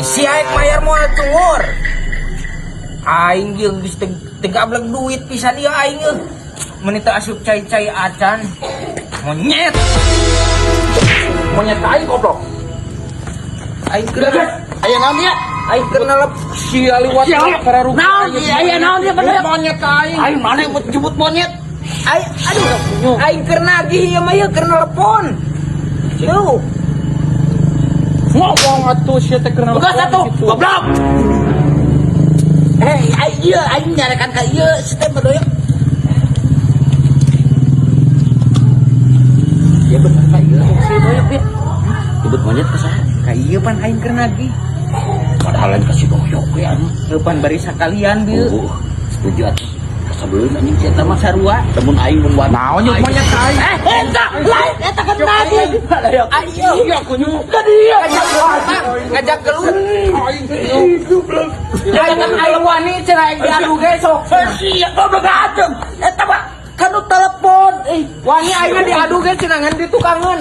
Si aing mayar moal cungur. Aing jeung geus teu teu gablek duit pisan ieu aing euy. Mun teu asup cai-cai acan. Monyet. Monyet ka aing, goblok. Aing keur Aya naon dia? Aing keur nalep sia liwat kararuku. Naon dia? Aya naon dia bener? Monyet ka aing. Aing mana yang jemput monyet? Aing, aduh. Aing keur nagih ieu mah, ieu keur nelpon. Tuh. Ngomong atuh sia teh keur Bukan satu, gitu. Goblok. Eh, aing ieu aing nyarekan ka ieu si teh bedoyok. Ya bener ka ieu si doyok ya. Jemput monyet ka saha? Ka ieu pan aing keur nagih. Padahal lain ka si doyok we anjing. Heuh, pan bari sakalian bieu. Oh, setuju atuh. Kasabeuleun anjing si eta mah. Sarua. Lamun aing membuat Naon nyuk monyet ka aing? Eh, eta lain eta kan nagih. Ayo. Iya kunyuk. Ka dieu. Ngajak gelut, Bang. Ngajak gelut. Aing Aing aing wani cenah aing diadu ge sok. Sia goblok acem. Eta mah kanu telepon. Eh, Wani aing diadu ge cenah ngan ditukangeun.